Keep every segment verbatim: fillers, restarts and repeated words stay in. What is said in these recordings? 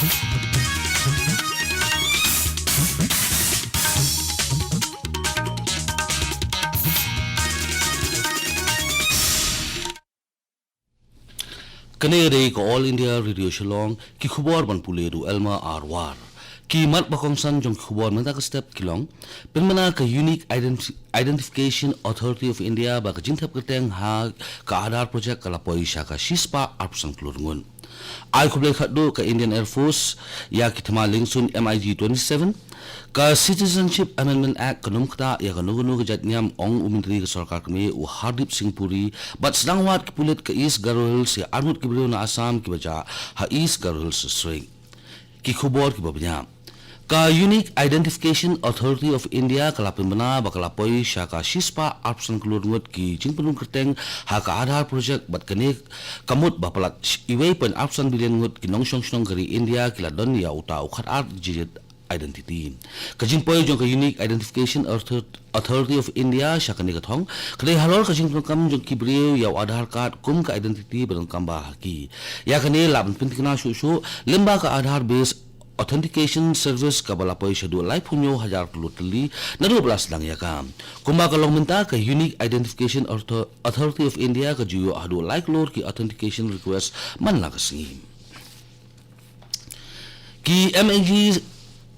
Kane dei ka All India Radio Shillong, ki khubor ban pule da u Elma Arwar. Ki mat ba kongsan jong ki khubor mynta ka step ki long: pynbna ka Unique Identi-, Identification Authority of India ba ka jingthep kyrteng ha ka Aadhaar project ka la poi sha ka shispah arphew san klur ngut. Ai khublei khatduh ka Indian Air Force ïa ki thma liengsuiñ M I G twenty-seven. Ka Citizenship Amendment Act kam ktah ïa kano kano ka jait niam, ong u Myntri ka Sorkar Kmie u Hardeep Singh Puri, bad sdang wad ki pulit ka East Garo Hills ïa arngut ki briew na Assam kiba jah ha East Garo Hills District. Ki khubor kiba bniah. Ka Unique Identification Authority of India ka la pynbna ba ka la poi sha ka shispah arphew san klur ngut ki jingpynrung kyrteng ha ka Aadhaar project, bad kane ka mut ba palat iwei point arphew san billion ngut ki nongshong shnong ka ri India ki la don ïa uta u khatar digit identity. Ka jingpoi jong ka Unique Identification Author-, Authority of India sha kane ka thong ka dei halor ka jingpyndonkam jong ki briew ïa u Aadhaar card kum ka identity ba donkam ba ha ki. Ïa kane la ban pynthikna shuh shuh lyngba ka Aadhaar Based Authentication Service kaba la poi shaduh laiphew hynñiew hajar klur tylli naduh ba la sdang ïa ka. Kumba ka long mynta, ka Unique Identification Author-, Authority of India ka ju ïoh haduh lai klur ki authentication request man la ka sngi. Ki M I G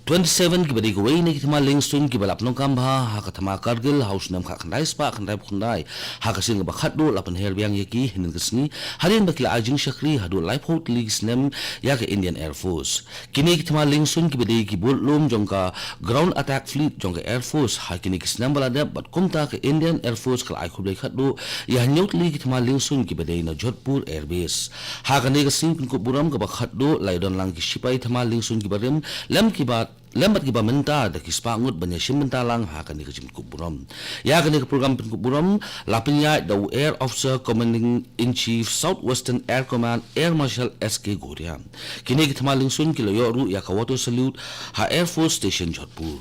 twenty-seven kiba dei kawei na ki thma liengsuiñ kiba la pyndonkam bha ha ka thma Kargil ha u snem khatkhyndai spah khyndaiphew khyndai, ha ka sien kaba khatduh la pynher biang ïa ki hynnin ka sngi, hadien ba ki la ai jingshakri haduh laiphew tylli ki snem ïa ka Indian Air Force. Kine ki thma liengsuiñ kiba dei ki budlum jong ka Ground Attack Fleet jong ka Air Force ha kine ki snem ba la dep, bad kumta ka Indian Air Force ka la ai khublei khatduh ïa hynñiew tylli ki thma liengsuiñ kiba dei na Jodhpur Air Base. Ha kane ka sngi pynkup burom kaba khatduh la ïadon lang ki shipai thma liengsuiñ kiba rim lem kiba, lem bad kiba mynta da ki spah ngut ban ïashim bynta lang ha kane ka jingpynkup burom. Ïa kane ka program pynkup burom la pynïaid da u Air Officer Commanding in Chief, South Western Air Command, Air Marshal S K Goria. Kine ki thma liengsuiñ ki la ïoh ruh ïa ka water salute ha Air Force Station Jodhpur.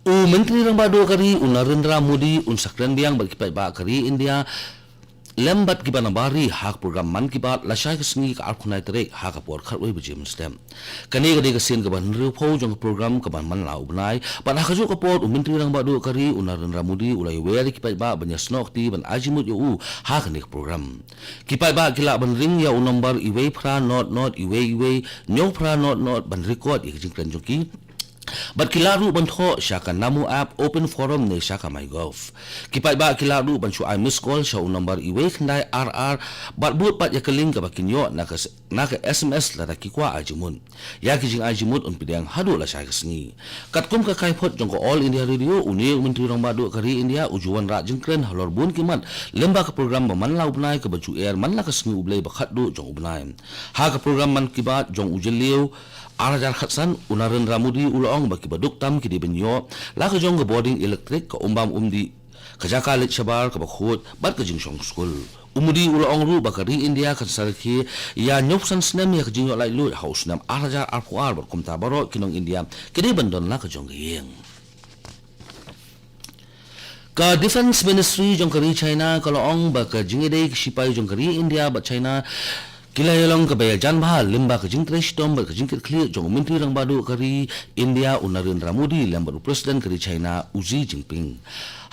U Myntri Rangbah Duh ka ri u Narendra Modi un sa kren biang bad ki paidbah ka ri India lem bad kiba na bar ri ha ka program Mann Ki Baat lashai ka sngi, ka arphew khyndai tarik, ha ka por khatwei baje mynstep. Kane ka dei ka sien kaba hynriewphew jong ka program kaba man la u bnai, bad ha kajuh ka por u Myntri Rangbah Duh ka ri u Narendra Modi u la ïawer ïa ki paidbah ban ïasnoh kti ban ai jingmut ïa u ha kane ka program. Ki paidbah ki lah ban ring ïa u nombar iwei phra nod nod iwei iwei hynñiew phra nod nod ban record ïa ka jingkren jong ki. Bad ki lah ruh ban thoh sha ka Namo app, Open Forum ne sha ka MyGov. Ki paidbah ki lah ruh ban shu ai miss call sha u nombar iwei khyndai ar ar bad bud pat ïa ka link kaba kin ïoh na ka s-, na ka S M S lada ki kwah ai jingmut. Ïa ki jingai jingmut un pdiang haduh lashai ka sngi. Katkum ka kaiphod jong ka All India Radio, une u Myntri Rangbah Duh ka ri India u ju wanrah jingkren halor bun ki mat lyngba ka program ba man la u bnai kaba ju aired man la ka sngi U Blei ba khatduh jong u bnai. Ha ka program Mann Ki Baat jong u Jylliew ar hajar khatsan, u Narendra Modi u la ong ba kiba duk tam ki dei ban ïoh la ka jong ka bording electric, ka umbam umdih, ka jaka leit shabar kaba khuid bad ka jingshong skul. U Modi u la ong ruh ba ka ri India kan sa rkhie ïa hynñiewphew san snem ïa ka jingïoh laitluid ha u snem ar hajar arphew ar bad kumta baroh ki nong India ki dei ban don la ka jong ka ïing. Ka Defence Ministry jong ka ri China ka la ong ba ka jingïadei ki shipai jong ka ri India bad China ki la ïalong kaba ïajan bha lyngba ka jingtrei shitom bad ka jingkitkhlieh jong u Myntri Rangbah Duh ka ri India u Narendra Modi lem bad u President ka ri China u Xi Jinping.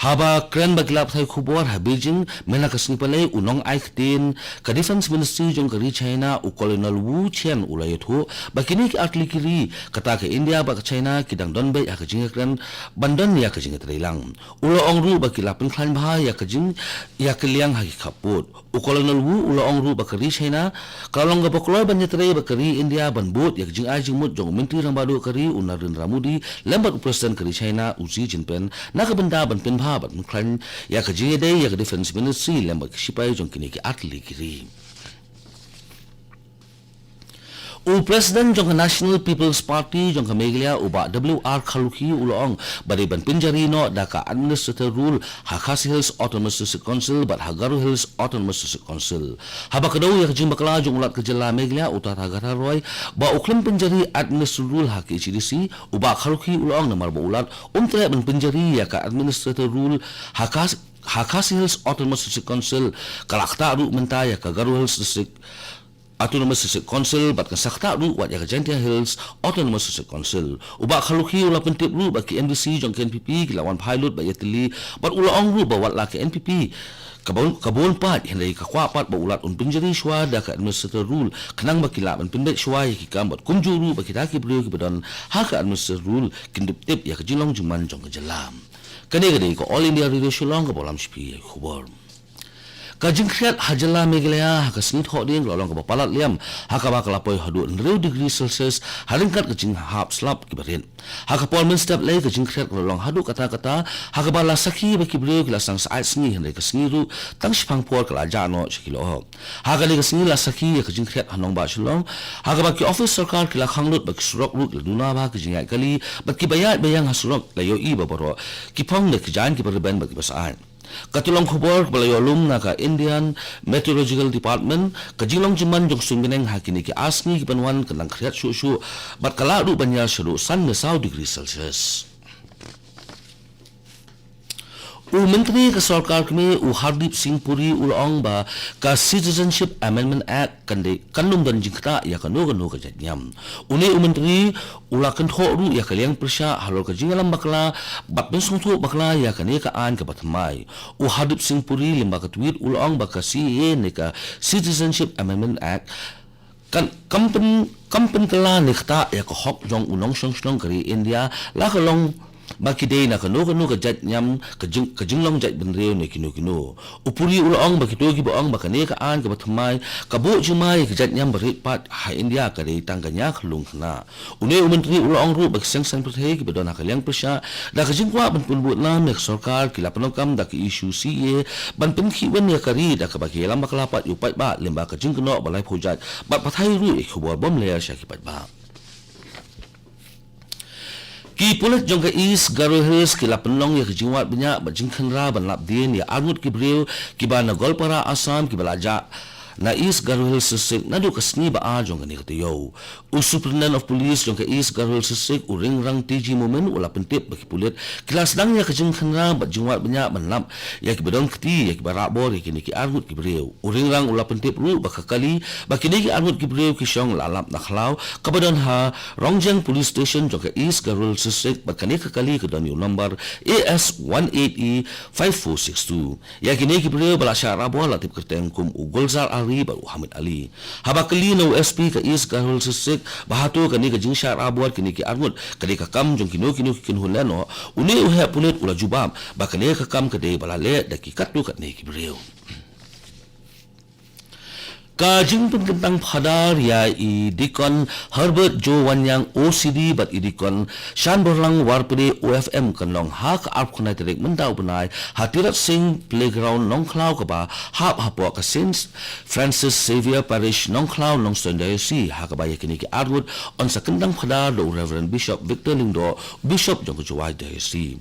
Haba kren bad ki lad pathai khubor ha Beijing mynta ka sngi Palei, u nongai ktien ka Defence Ministry jong ka ri China u Colonel Wu Qian u la ïathuh ba kine ki artylli ki ri, kata ka India bad ka China, ki dang don beit ha ka jingïakren ban don ïa ka jingïatreilang. U la ong ruh ba ki la pynkhlaiñ bha ïa ka jing, ïa ka liang ha ki khappud. U Colonel Wu u la ong ruh ba ka ri China ka la long kaba kloi ban ïatrei bad ka ri India ban bud ïa ka jingai jingmut jong u Myntri Rangbah Duh ka ri u Narendra Modi lem bad u President ka ri China u Xi Jinping na ka bynta ban pynbha bad pynkhlaiñ ïa ka jingïadei ïa ka Defence Ministry lem bad ki shipai jong kine ki artylli ki ri. U President jong ka National People's Party jong ka Meghalaya u Bah W R Kharlukhi u la ong ba dei ban pynjari noh da ka Administrator Rule ha Khasi Hills Autonomous District Council bad ha Garo Hills Autonomous District Council. Haba kdew ïa ka jingbakla jong u Lat ka jylla Meghalaya u Tathagata Roy ba u khlem pynjari Administrator Rule ha K H A D C, u Bah Kharlukhi u la ong namar ba u Lat um treh ban pynjari ïa ka Administrator Rule ha Khas-, ha Khasi Hills Autonomous District Council, ka la ktah ruh mynta ïa ka Garo Hills District Autonomous District Council bad kan sa ktah ruh wat ïa ka Jaintia Hills Autonomous District Council. U Bah Kharlukhi u la pyntip ruh ba ki M D C jong ka N P P ki la wan phai lut bad ïatylli bad u la ong ruh ba wat la ka N P P ka bun, ka bun pat, hynrei ka kwah pat ba u Lat un pynjari shuwa da ka Administrator Rule khnang ba ki lah ban pynbeit shuwa ïa ki kam bad kumjuh ruh ba kita ki briew kiba don ha ka Administrator Rule kin tip tip ïa ka jinglong jingman jong ka jylla. Kane ka dei ka All India Radio Shillong kaba lam sha phi ïa ki khubor. Ka jingkhriat ha jylla Meghalaya ha ka sngi Thohdieng ka la long kaba palat liam ha kaba ka la poi haduh hynriew degree Celsius ha ryngkat ka jinghap slap kiba rit. Ha ka por mynstep lei ka jingkhriat ka la long haduh katta katta ha kaba la sakhi ba ki briew ki la sdang syaid sngi, hynrei ka sngi ruh tang shiphang por ka la jah noh sha ki lyoh. Ha kane ka sngi la sakhi ïa ka jingkhriat ha nongbah Shillong ha kaba ki office sorkar ki la khang lut bad ki surok ruh ki la duna bha, ka jingïaid kali bad kiba ïaid ba ïeng ha surok la ïohi ba baroh ki phong da ki jaiñ kiba rben bad kiba syaid. Ka tyllong khubor kaba la ïoh lum na ka Indian Meteorological Department, ka jinglong jingman jong suiñ bneng ha kine ki ar sngi ki ban wan kan dang khriat shuh shuh bad ka lah ruh ban ïar shaduh san ne saw degree Celsius. U Myntri ka Sorkar Kmie, u Hardeep Singh Puri, u la ong ba ka Citizenship Amendment Act kan dei, kan ym don jingktah ïa kano kano ka jait niam. Une u Myntri u la kynthoh ruh ïa ka liang pyrshah halor ka jingïalam bakla bad pynsngewthuh bakla ïa kane ka aiñ kaba thymmai. U Hardeep Singh Puri, lyngba ka tweet, u la ong ba ka C A A ne ka Citizenship Amendment Act kan, kam pyn, kam pynkylla ne ktah ïa ka hok jong u nongshong shnong ka ri India, la ka long ba ki dei na kano kano ka jait niam, ka jing, ka jinglong jaitbynriew ne kino kino. U Puri u la ong ba kito kiba ong ba kane ka aiñ kaba thymmai ka buh jingma ïa ka jait niam ba rit pat ha India ka dei tang ka nia khyllung khynnah. Une u Myntri u la ong ruh ba ki seng saiñ pyrthei kiba don ha ka liang pyrshah da ka jingkwah ban pynbud nam ïa ka sorkar ki la pyndonkam da ka issue C A A ban pynkhih win ïa ka ri da kaba ki ïalam bakla pat ïa u paidbah lyngba ka jingkynnoh ba laiphew jait bad pathai ruh ïa ki khubor bym ler sha ki paidbah. Ki pulit jong ka East Garo Hills ki la pynlong ïa ka jingwad bniah bad jingkhynra ban lap dien ïa arngut ki briew kiba na Goalpara, Assam, kiba la jah na East Garo Hills District naduh ka sngi ba ar jong kane ka taïew. U Superintendent of Police jong ka East Garo Hills District, u Ringrang T G Momin, u la pyntip ba ki pulit ki la sdang ïa ka jingkhynra bad jingwad bniah ban lap ïa kiba don kti ïa kiba rah bor ïa kine ki arngut ki briew. U Ringrang u la pyntip ruh ba ka kali ba kine ki arngut ki briew ki shong la lap na khlaw kaba don ha Rongjeng Police Station jong ka East Garo Hills District bad kane ka kali ka don ïa u number A S one eight E five four six two. Ïa kine ki briew ba la shah rah bor la tip kyrteng kum u Gulzar Ali bad u Hamid Ali. Haba kylli na u S P ka East Garo Hills District ba hato kane ka jingshah rah bor kine ki arngut ka dei ka kam jong kino kino ki kynhun lehnoh, une u heh pulit u la jubab ba kane ka kam ka dei ba la leh da ki katto katne ki briew. Ka jingpynkyntang phadar ïa i Deacon Herbert Joe Wanyang O C D bad i Deacon Shanborlang Warpede O F M kan long ha ka arphew khyndai tarik mynta u bnai ha Tirath Singh Playground Nongkhlaw kaba hap hapoh ka Saint Francis Xavier Parish Nongkhlaw Nongstoiñ Diocese, ha kaba ïa kine ki arngut yn sa kyntang phadar da u Reverend Bishop Victor Lyngdoh, Bishop jong ka Jowai Diocese.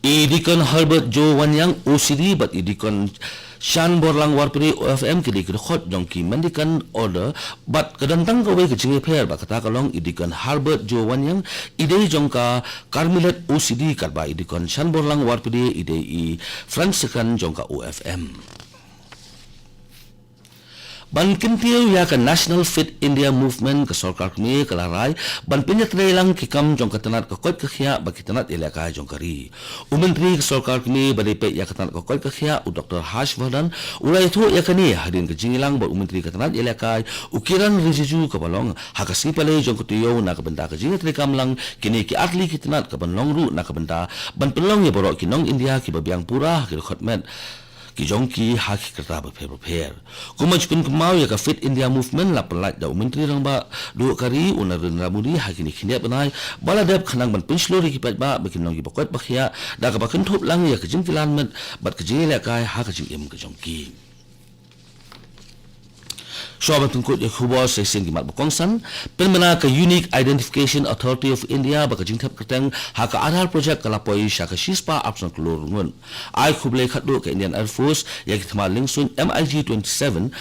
I Deacon Herbert Joe Wanyang O C D bad i Deacon Shanborlang Warpede O F M ki dei ki dkhot jong ki Mendicant Order bad ka don tang kawei ka jingïapher ba kata ka long i Deacon Herbert Joe Wanyang i dei jong ka Carmelite O C D katba i Deacon Shanborlang Warpede i dei i Franciscan jong ka O F M. Ban kyntiew ïa ka National Fit India Movement, ka Sorkar Kmie ka la rai ban pynïatreilang ki kam jong ka tnat ka koit ka khiah bad ki tnat ïalehkai jong ka ri. U Myntri ka Sorkar Kmie ba dei peit ïa ka tnat ka koit ka khiah, u Doctor Harsh Vardhan, u la ïathuh ïa kane hadien ka jingïalang bad u Myntri ka tnat ïalehkai, u Kiren Rijiju, kaba long ha ka sngi Palei jong ka taïew na ka bynta ka jingïatreikam lang kine ki artylli ki tnat, kaban long ruh na ka bynta ban pynlong ïa baroh ki nong India kiba biang pura ha ki dkhot met ki jong ki ha ki kyrta bapher bapher. Kum ban shu pynkynmaw ïa ka Fit India Movement, la pynlait da u Myntri Rangbah Duh ka ri, u Narendra Modi, ha kine ki khyndiat bnai ba la dep, khnang ban pynshlur ïa ki paidbah ba kin long kiba koit ba khiah da kaba kynthup lang ïa ka jingkilan met bad ka jingïalehkai ha ka jingim ka jong ki. Shuwa ban pynkut ïa ki khubor, sa shisien ki mat ba kongsan. Pynbna ka Unique Identification Authority of India bad ka jingthep kyrteng ha ka Aadhaar Project ka la poi sha ka shispah arphew san klur ngut. Ai khublei khatduh ka Indian Air Force ïa ki thymmai lyngsuiñ MiG twenty-seven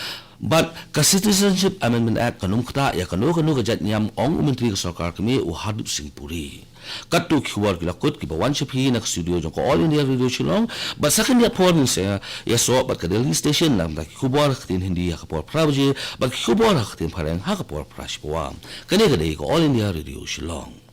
Bad ka Citizenship Amendment Act kan ym ktah ïa kano kano ka jait niam, ong u Myntri ka Sorkar Kmie u Hardeep Singh Puri. Katto ki khubor ki la kut kiba wan sha phi na ka studio jong ka All India Radio Shillong, bad sa khyndiat por ngin sa ïasoh bad ka Delhi Station na ka bynta ki khubor ha ka ktien Hindi ha ka por phra baje, bad ki khubor ha ka ktien Phareng ha ka por phra shi pawa. Kane ka dei ka All India Radio Shillong.